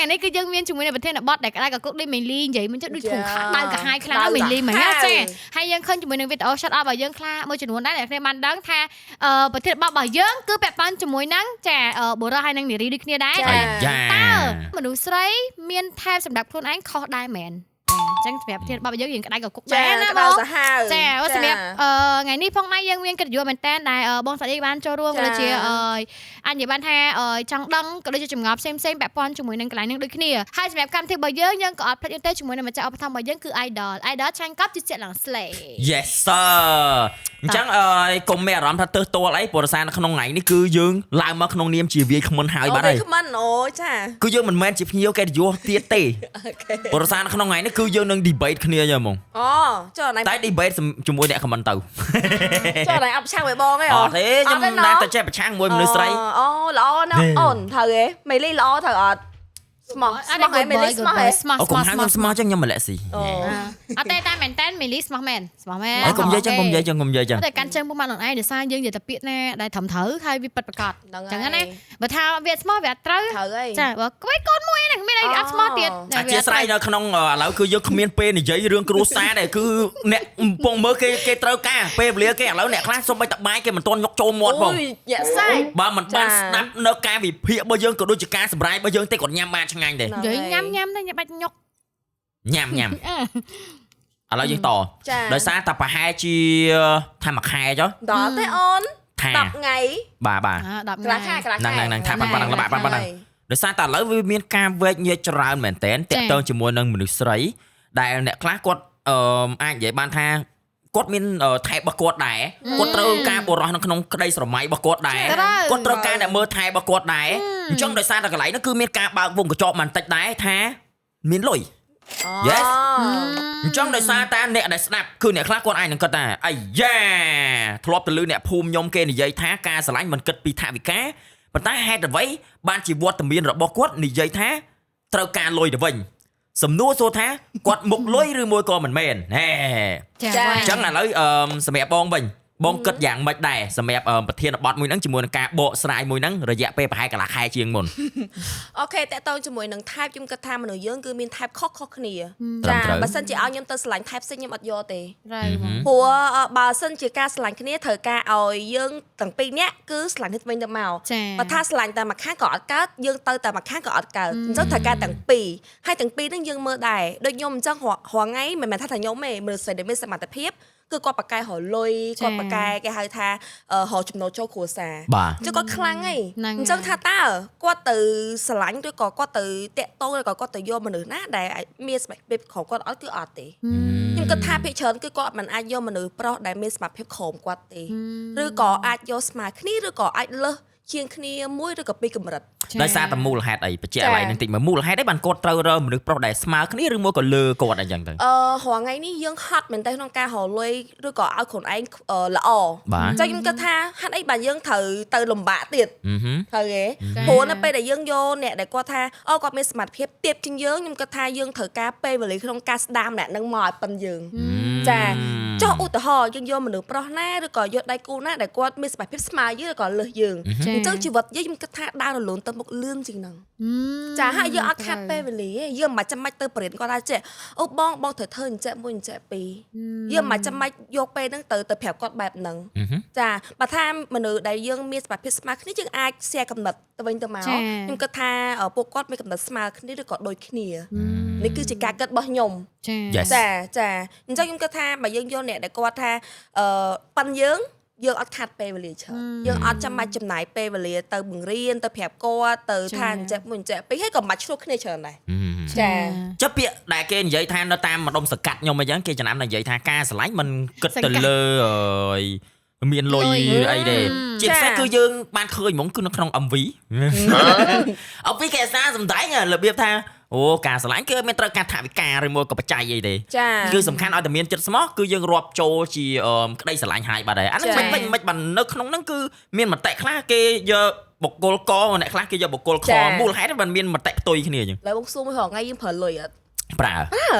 ថ្ងៃនេះគឺយើងមានជាមួយនឹងប្រធានបទដែលក្តៅកគុកដូចមេលីនិយាយមិនចឹងដូចធុងដៅកាហាយខ្លាំងណាស់មេលីមិញណាចាហើយយើងឃើញជាមួយនឹងវីដេអូ shot out របស់យើងខ្លះមួយចំនួនដែរអ្នកគ្នាបានដឹងថាប្រធានបទរបស់យើងគឺពាក់ព័ន្ធជាមួយនឹងចាបុរសហើយនឹងនារីដូចគ្នាដែរ អាយ៉ា តើមនុស្សស្រីមានថែបសម្រាប់ខ្លួនឯងខុសដែរមែនអញ្ចឹងសម្រាប់ប្រធានបទរបស់យើងយើងក្តៅកគុក ចា ដែរណា ក្តៅ បង សាហាវ ចាសម្រាប់ថ្ងៃនេះផងដែរយើងមានកិត្តិយសមែនតើដែលបងសាឌីបានចូលរួមក៏ដូចជាអាចនិយាយបានថាចង់ដឹងក៏ដូចជាចម្ងល់ផ្សេងផ្សេងពាក់ព័ន្ធជាមួយនឹងកន្លែងនេះដូចគ្នាហើយសម្រាប់កម្មវិធីរបស់យើងយើងក៏អត់ភ្លេចទេជាមួយនឹងម្ចាស់ឧបត្ថម្ភរបស់យើងគឺ Idol Idol ឆាញ់កប់ជាជាឡើងស្លេ Yes sir អញ្ចឹងអើយកុំមានអារម្មណ៍ថាទើសទាល់អីព្រោះដោយសារនៅក្នុងថ្ងៃនេះគឺយើងឡើងមកក្នុងនាមជាវាគ្មិនហើយបាត់ហើយ គ្មិនអូចា គឺយើងមិនមែនជាភ្ញៀវកិត្តិយសទៀតទេ okay ព្រោះដោយសារនៅក្នុងថ្ងៃនេះគឺយើងនឹង debate គ្នាយ៉ាងហ្មង អូចុះអណៃ តែ debate ជាមួយអ្នក comment ទៅ ចុះអណៃអត់ឆាំងឲ្យបងទេ អត់ទេខ្ញុំណាតែចេះប្រឆាំងមួយមនុស្សស្រី អូល្អណាស់អូនត្រូវទេមេលីល្អត្រូវអត់ស្មោះស្មោះហើយមេលីស្មោះហ៎ ស្មោះ អូកុំហៅខ្ញុំស្មោះចឹងខ្ញុំម្លាក់ស៊ី អូ អត់ទេតែមែនតើមេលីស្មោះមែនស្មោះមែន អីកុំនិយាយចឹងកុំនិយាយចឹងកុំនិយាយចឹង តែកាន់ជើងពុកម៉ាក់ខ្លួនឯងដោយសារយើងនិយាយតែពាក្យណាដែលត្រឹមត្រូវហើយវាពិតប្រាកដចឹងណាបើថាវាស្មោះវាអត់ត្រូវ ត្រូវហើយ ចាបើក្បីកូនមួយហ្នឹងមានអីអត់ស្មោះទៀត អធិស្ឋាននៅក្នុងឥឡូវគឺយើងគ្មានពេលនិយាយរឿងគ្រួសារដែរគឺអ្នកកំពុងមើលគេគេត្រូវការពេលវេលាគេឥឡូវអ្នកខ្លះសុំបីតបាយគេមិនទាន់យកចូលមាត់ផង អូយញាក់សាច់ បើមិនបានស្ដាប់នៅការវិភាគរបស់យើងក៏ដូចជាការសម្រាយរបស់យើងទេគាត់ញ៉ាំបានឆ្ងាញ់ទេ និយាយញ៉ាំញ៉ាំទៅញ៉ាំបាច់ញុក ញ៉ាំញ៉ាំឥឡូវយើងត ចា ដោយសារតែប្រហែលជាថាមួយខែចុះ ដល់ទេអូន ថា 10ថ្ងៃ បាទបាទ 10 កន្លះខែកន្លះខែ ហ្នឹងហ្នឹងថាប៉ុណ្ណឹងល្បាក់ប៉ុណ្ណឹងដោយសារតែឥឡូវវាមានការវែកញែកច្រើនមែនតើតាក់ទងជាមួយនឹងមនុស្សស្រីដែលអ្នកខ្លះគាត់អឺអាចនិយាយបានថាគាត់មានថែរបស់គាត់ដែរគាត់ត្រូវការបុរសនៅក្នុងក្តីស្រមៃរបស់គាត់ដែរគាត់ត្រូវការអ្នកមើលថែរបស់គាត់ដែរអញ្ចឹងដោយសារតែកន្លែងនោះគឺមានការបើកវងកញ្ចក់បន្តិចដែរថាមានលុយ Yes អញ្ចឹងដោយសារតែអ្នកដែលស្ដាប់គឺអ្នកខ្លះគាត់អាចនឹងគិតថាអាយ៉ាធ្លាប់ទៅលឺអ្នកភូមិខ្ញុំគេនិយាយថាការស្រឡាញ់មិនគិតពីថវិកាប៉ុន្តែហេតុអ្វីបានជាវត្តមានរបស់គាត់និយាយថាត្រូវការលុយទៅវិញសំណួរសួរថាគាត់មុខលុយឬមួយក៏មិនមែនហេ ចា អញ្ចឹងឥឡូវអឺសម្រាប់បងវិញបងគិតយ៉ាងម៉េចដែរសម្រាប់ប្រធានបទមួយហ្នឹងជាមួយនឹងការបកស្រាយមួយហ្នឹងរយៈពេលប្រហែលកន្លះខែជាងមុន okay តើតើជាមួយនឹង type ខ្ញុំគិតថាមនុស្សយើងគឺមាន type ខុសៗគ្នា ត្រឹមត្រូវ បើសិនជាឲ្យខ្ញុំទៅស្រឡាញ់ type ផ្សេងខ្ញុំអត់យកទេ ត្រូវ ព្រោះបើសិនជាការស្រឡាញ់គ្នាត្រូវការឲ្យយើងទាំងពីរនាក់គឺស្រឡាញ់គ្នាទៅវិញទៅមកបើថាស្រឡាញ់តែមួយខាងក៏អត់កើតយើងទៅតែមួយខាងក៏អត់កើតអញ្ចឹងត្រូវការទាំងពីរហើយទាំងពីរហ្នឹងយើងមើលដែរដូចខ្ញុំអញ្ចឹងរាល់ថ្ងៃមិនមែនថាតែខ្ញុំទេមនុស្សស្រីដែលមានសមត្ថភាពគឺគាត់ប្រកែករលុយគាត់ប្រកែគេហៅថារកចំណូលចូលគ្រួសារអញ្ចឹងគាត់ខ្លាំងហីអញ្ចឹងថាតើគាត់ទៅស្រឡាញ់ឬក៏គាត់ទៅតាក់ទងឬក៏គាត់ទៅយកមនុស្សណាដែលមានសមត្ថភាពក្រោមគាត់អត់គឺអត់ទេខ្ញុំគិតថាភាគច្រើនគឺគាត់មិនអាចយកមនុស្សប្រុសដែលមានសមត្ថភាពក្រោមគាត់ទេឬក៏អាចយកស្មើគ្នាឬក៏អាចលើសជាងគ្នាមួយឬក៏ពីរកម្រិត ដោយសារតែមូលហេតុអីបញ្ជាក់កន្លែងហ្នឹងតិចមើលមូលហេតុអីបានគាត់ត្រូវរើមនុស្សប្រុសដែលស្មើគ្នាឬមួយក៏លើគាត់អីចឹងទៅ រាល់ថ្ងៃនេះយើងហត់មែនតើក្នុងការរកលុយឬក៏ឲ្យខ្លួនឯងល្អអញ្ចឹងខ្ញុំគិតថាហេតុអីបានយើងត្រូវទៅលំបាកទៀតត្រូវទេព្រោះនៅពេលដែលយើងយកអ្នកដែលគាត់ថាអូគាត់មានសមត្ថភាពទាបជាងយើងខ្ញុំគិតថាយើងត្រូវការពេលវេលាក្នុងការស្ដារម្នាក់នឹងមកឲ្យប៉ុនយើងចាចុះឧទាហរណ៍យើងយកមនុស្សប្រុសណាឬក៏យកដៃគូណាដែលគាត់មានសមត្ថភាពស្មើយើងឬក៏លើសយើងអញ្ចឹងជីវិតយើងខ្ញុំគិតថាដើររលូនទៅមុខលឿនជាងហ្នឹងចាហើយយើងអត់ខាត់ពេលវេលាទេយើងមិនចាំបាច់ទៅបរិញ្ញាគាត់ថាចេះអូបងបងត្រូវធ្វើអញ្ចឹងមួយអញ្ចឹងពីរយើងមិនចាំបាច់យកពេលហ្នឹងទៅប្រាប់គាត់បែបហ្នឹងចាបើថាមនុស្សដែលយើងមានសមត្ថភាពស្មើគ្នាយើងអាច share កំណត់ទៅវិញទៅមកខ្ញុំគិតថាពួកគាត់មានកំណត់ស្មើគ្នាឬក៏ដូចគ្នានេះគឺជាការគិតរបស់ខ្ញុំចាចាអញ្ចឹងខ្ញុំគិតថាបើយើងយកអ្នកដែលគាត់ថាប៉ិនយើងយើងអត់ខាត់ពេលវេលាច្រើនយើងអត់ចាំបាច់ចំណាយពេលវេលាទៅបង្រៀនទៅប្រាប់គាត់ទៅថាអញ្ចឹងមួយអញ្ចឹងពីរហើយក៏មិនបាច់ឆ្លោះគ្នាច្រើនដែរចាចុះពាក្យដែលគេនិយាយថានៅតាមម្ដុំសកាត់ខ្ញុំអីចឹងគេចំណាំតែនិយាយថាការស្រឡាញ់មិនគិតទៅលើមានលុយអីទេជាពិសេសគឺយើងបានឃើញហ្មងគឺនៅក្នុង MV MV គេអាសាសម្ដែងរបៀបថាអូការស្រឡាញ់គឺមានត្រូវការថវិកាឬមួយក៏បច្ច័យអីទេគឺសំខាន់ឲ្យតែមានចិត្តស្មោះគឺយើងរាប់ចូលជាក្តីស្រឡាញ់ហើយបាត់ហើយអាហ្នឹងមិនមិនបាននៅក្នុងហ្នឹងគឺមានមតិខ្លះគេយកបុគ្គលកអ្នកខ្លះគេយកបុគ្គលខមូលហេតុมันមានមតិផ្ទុយគ្នាអញ្ចឹង ឡើយបងសួរមួយថ្ងៃយើងប្រើលុយអត់ ប្រើ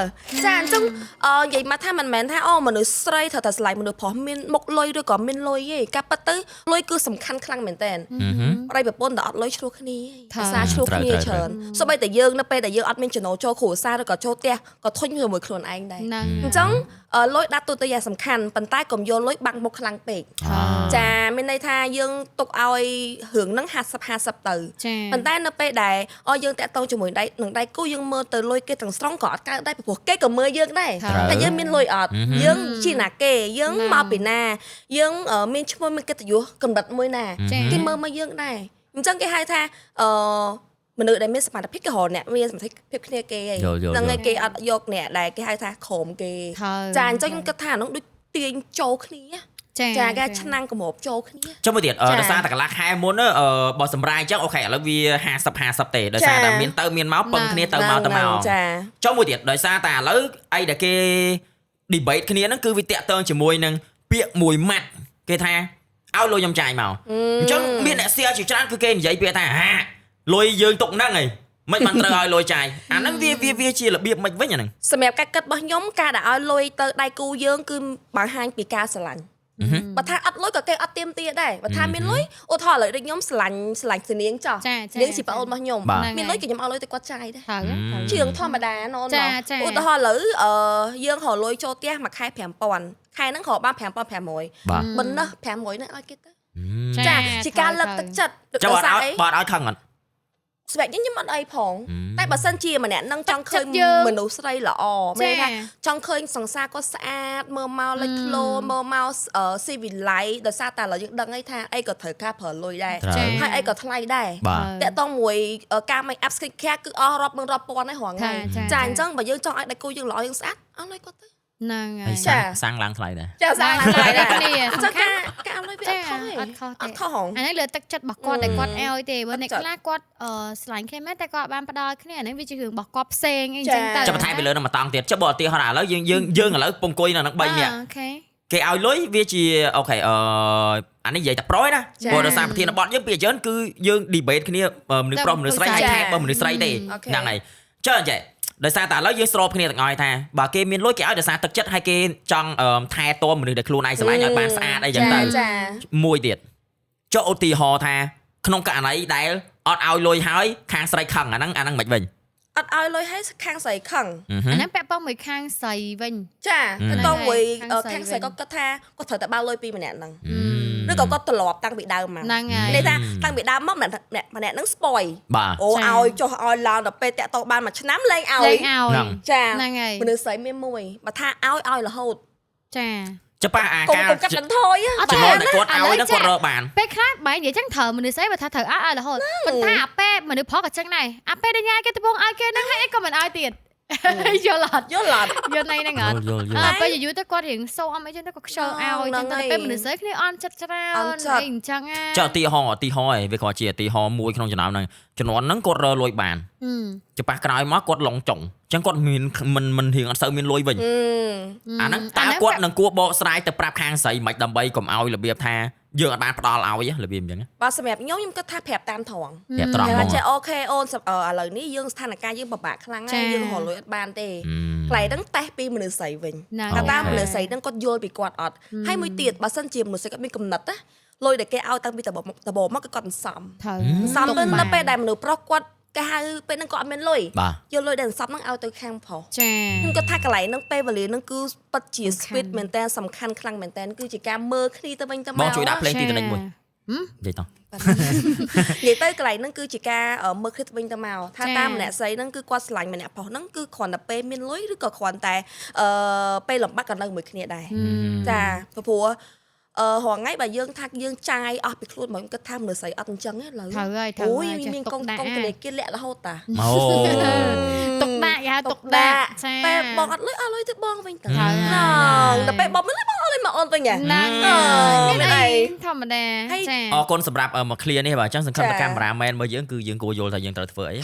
ចាអញ្ចឹងនិយាយមកថាមិនមែនថាអូមនុស្សស្រីត្រូវតែស្រឡាញ់មនុស្សប្រុសមានមុខលុយឬក៏មានលុយទេការពិតទៅលុយគឺសំខាន់ខ្លាំងមែនតើប្តីប្រពន្ធតែអត់លុយឆ្លោះគ្នាភាសាឆ្លោះគ្នាច្រើនសូម្បីតែយើងនៅពេលដែលយើងអត់មានចំណូលចូលគ្រួសារឬក៏ចូលផ្ទះក៏ធុញជាមួយខ្លួនឯងដែរអញ្ចឹងលុយដាក់ទូទៅយ៉ាងសំខាន់ប៉ុន្តែកុំយកលុយបាំងមុខខ្លាំងពេកចាមានន័យថាយើងទុកឲ្យរឿងហ្នឹង50 50ទៅប៉ុន្តែនៅពេលដែលយើងតាក់ទងជាមួយដៃនឹងដៃគូយើងមើលទៅលុយគេទាំងស្រុងក៏អត់កើតដែរព្រោះគេក៏មើលយើងដែរតែយើងមានលុយអត់យើងជាណាគេយើងមកពីណាយើងមានឈ្មោះមានកិត្តិយសកម្រិតមួយណាគេមើលមកយើងដែរអញ្ចឹងគេហៅថាមនុស្សដែលមានសមត្ថភាពគេរកអ្នកមានសមត្ថភាពគ្នាគេហ្នឹងហើយគេអត់យកអ្នកដែលគេហៅថាក្រមគេចាអញ្ចឹងខ្ញុំគិតថាអានោះដូចទាញចូលគ្នាចាគេឆ្នាំងកម្របចូលគ្នាចុះមួយទៀតដោយសារតែកន្លះខែមុនបើសម្រាយអញ្ចឹងអូខេឥឡូវវា50 50ទេដោយសារតែមានទៅមានមកពឹងគ្នាទៅមកទៅមកចុះមួយទៀតដោយសារតែឥឡូវអីដែលគេ debate គ្នាហ្នឹងគឺវាតាក់ទងជាមួយនឹងពាក្យមួយម៉ាត់គេថាឲ្យលុយខ្ញុំចាយមកអញ្ចឹងមានអ្នក share ជាច្រើនគឺគេនិយាយពាក្យថាហាលុយយើងទុកហ្នឹងហីមិនបានត្រូវឲ្យលុយចាយអាហ្នឹងវាជារបៀបមិនវិញអាហ្នឹងសម្រាប់ការគិតរបស់ខ្ញុំការដែលឲ្យលុយទៅដៃគូយើងគឺបង្ហាញពីការស្រឡាញ់បើថាអត់លុយក៏គេអត់ទាមទារដែរបើថាមានលុយឧទាហរណ៍ឥឡូវដូចខ្ញុំស្រឡាញ់ស្នាងចោះនាងជាប្អូនរបស់ខ្ញុំមានលុយក៏ខ្ញុំឲ្យលុយទៅគាត់ចាយដែរជារឿងធម្មតាណូនឧទាហរណ៍ឥឡូវយើងរកលុយចូលផ្ទះមួយខែ5000ខែហ្នឹងរកបាន5500មិនណោះ500ហ្នឹងឲ្យគេទៅចាជាការលើកទឹកចិត្តចុះបើអត់ឲ្យខឹងអត់ស្បែកខ្ញុំអត់អីផងតែបើសិនជាម្នាក់នឹងចង់ឃើញមនុស្សស្រីល្អមានន័យថាចង់ឃើញសង្សារគាត់ស្អាតមើលមកលេចធ្លោមើលមកស៊ីវិល័យដោយសារតែឥឡូវយើងដឹងហើយថាអីក៏ត្រូវការប្រើលុយដែរហើយអីក៏ថ្លៃដែរតាក់ទងមួយការ make up skin care គឺអស់រាប់ម៉ឺនរាប់ពាន់ហើយរាល់ថ្ងៃចាអញ្ចឹងបើយើងចង់ឲ្យដៃគូយើងល្អយើងស្អាតអស់លុយគាត់ទៅហ្នឹងហើយចាសាំងឡើងថ្លៃដែរចាសាំងឡើងថ្លៃដែរគ្នាសំខាន់ការឲ្យលុយវាអត់ខុសទេអត់ខុសហងអានេះលើទឹកចិត្តរបស់គាត់ដែលគាត់ឲ្យទេបើអ្នកខ្លះគាត់ស្រឡាញ់គ្នាមែនតែគាត់បានផ្ដល់គ្នាអានេះវាជារឿងរបស់គាត់ផ្សេងអីចឹងទៅចាំបន្ថែមពីលើនឹងមួយតង់ទៀតចុះបើឧទាហរណ៍ឥឡូវយើងយើងឥឡូវពងអង្គុយនៅនឹង3នាក់គេឲ្យលុយវាជាអូខេអានេះនិយាយតែប្រុសណាព្រោះដោយសារប្រធានបទយើងពីច្រើនគឺយើង debate គ្នាមនុស្សប្រុសមនុស្សស្រីហើយថែបើមនុស្សស្រីទេហ្នឹងហើយចុះអញ្ចឹងដោយសារតែឥឡូវយើងស្របគ្នាទាំងអស់ថាបើគេមានលុយគេឲ្យដោយសារទឹកចិត្តហើយគេចង់ថែទាំមនុស្សដែលខ្លួនឯងស្រឡាញ់ឲ្យបានស្អាតអីចឹងទៅមួយទៀតចុះឧទាហរណ៍ថាក្នុងករណីដែលអត់ឲ្យលុយហើយខាងស្រីខឹងអាហ្នឹងមិនវិញអត់ឲ្យលុយហើយខាងស្រីខឹងអាហ្នឹងពាក់ព័ន្ធមួយខាងស្រីវិញចាទៅមួយខាងស្រីក៏គិតថាគាត់ត្រូវតែបើលុយពីម្នាក់ហ្នឹងឬក៏គាត់ត្រឡប់តាំងពីដើមមកនេះថាតាំងពីដើមមកម្នាក់ហ្នឹង spoil អូឲ្យចុះឲ្យឡើងដល់ពេលតាក់តបានមួយឆ្នាំលែងឲ្យចាមនុស្សស្រីមានមួយបើថាឲ្យរហូតចាចប៉ះអាការកាត់បន្ថយចំណូលដែលគាត់ឲ្យហ្នឹងគាត់រកបានពេលខ្លះបែរនិយាយចឹងត្រូវមនុស្សស្រីបើថាត្រូវឲ្យរហូតប៉ុន្តែអាពេលមនុស្សប្រុសក៏ចឹងដែរអាពេលដែលញ៉ាគេត្បូងឲ្យគេហ្នឹងហើយអីក៏មិនឲ្យទៀតយល់អត់យល់ន័យហ្នឹងអត់ពេលយូរទៅគាត់រៀងសូអមអីចឹងទៅក៏ខ្ជិលឲ្យចឹងទៅពេលមនុស្សស្រីគ្នាអន់ចិត្តច្រើនអីអញ្ចឹងណាចុះឧទាហរណ៍ឧទាហរណ៍ឯងវាគាត់ជាឧទាហរណ៍មួយក្នុងចំណោមហ្នឹងជំនាន់ហ្នឹងគាត់រកលុយបានច្បាស់ក្រោយមកគាត់ឡងចុងចឹងគាត់មានមិនរៀងអត់សូវមានលុយវិញអាហ្នឹងតើគាត់នឹងគួរបកស្រាយទៅប្រាប់ខាងស្រីមិនដើម្បីកុំឲ្យរបៀបថាយើងអត់បានផ្ដល់ឲ្យរបៀបអញ្ចឹងបាទសម្រាប់ខ្ញុំគិតថាប្រាប់តាមត្រង់ប្រាប់ត្រង់ហ្មងចេះអូខេអូនឥឡូវនេះយើងស្ថានភាពយើងពិបាកខ្លាំងហើយយើងរកលុយអត់បានទេកន្លែងហ្នឹងតេស្តពីមនុស្សស្រីវិញថាតើមនុស្សស្រីហ្នឹងគាត់យល់ពីគាត់អត់ហើយមួយទៀតបើសិនជាមនុស្សស្រីគាត់មានកំណត់ណាលុយដែលគេឲ្យតាំងពីដំបូងមកគឺគាត់សន្សំនៅពេលដែលមនុស្សប្រុសគាត់គេហៅពេលហ្នឹងគាត់អត់មានលុយយកលុយដែលសន្សំហ្នឹងឲ្យទៅខាងប្រុសចាខ្ញុំគាត់ថាកន្លែងហ្នឹងពេលវេលាហ្នឹងគឺពិតជា sweet មែនតើសំខាន់ខ្លាំងមែនតើគឺជាការមើលគ្នាទៅវិញទៅមកបងជួយដាក់ភ្លេងទីតនិចមួយនិយាយតោះនិយាយទៅកន្លែងហ្នឹងគឺជាការមើលគ្នាទៅវិញទៅមកថាតាមម្នាក់ស្រីហ្នឹងគឺគាត់ស្រឡាញ់ម្នាក់ប្រុសហ្នឹងគឺគ្រាន់តែពេលមានលុយឬក៏គ្រាន់តែពេលលំបាកក៏នៅមួយគ្នាដែរចាព្រោះរាល់ថ្ងៃបើយើងថាយើងចាយអស់ពីខ្លួនមកខ្ញុំគិតថាមនុស្សស្រីអត់អញ្ចឹងទេឡើយត្រូវហើយត្រូវហើយមានកងកងធនាគារលាក់រហូតតាអូទុកដាក់យ៉ាទុកដាក់ចាពេលបងអត់លុយអត់លុយទៅបងវិញទៅហ្នឹងដល់ពេលបងមិនលុយបងអត់លុយមកអូនវិញហ្នឹងមានអីធម្មតាចាអរគុណសម្រាប់មកឃ្លានេះបាទអញ្ចឹងសង្ឃឹមថាកាមេរ៉ាមែនរបស់យើងគឺយើងគួរយល់ថាយើងត្រូវធ្វើអី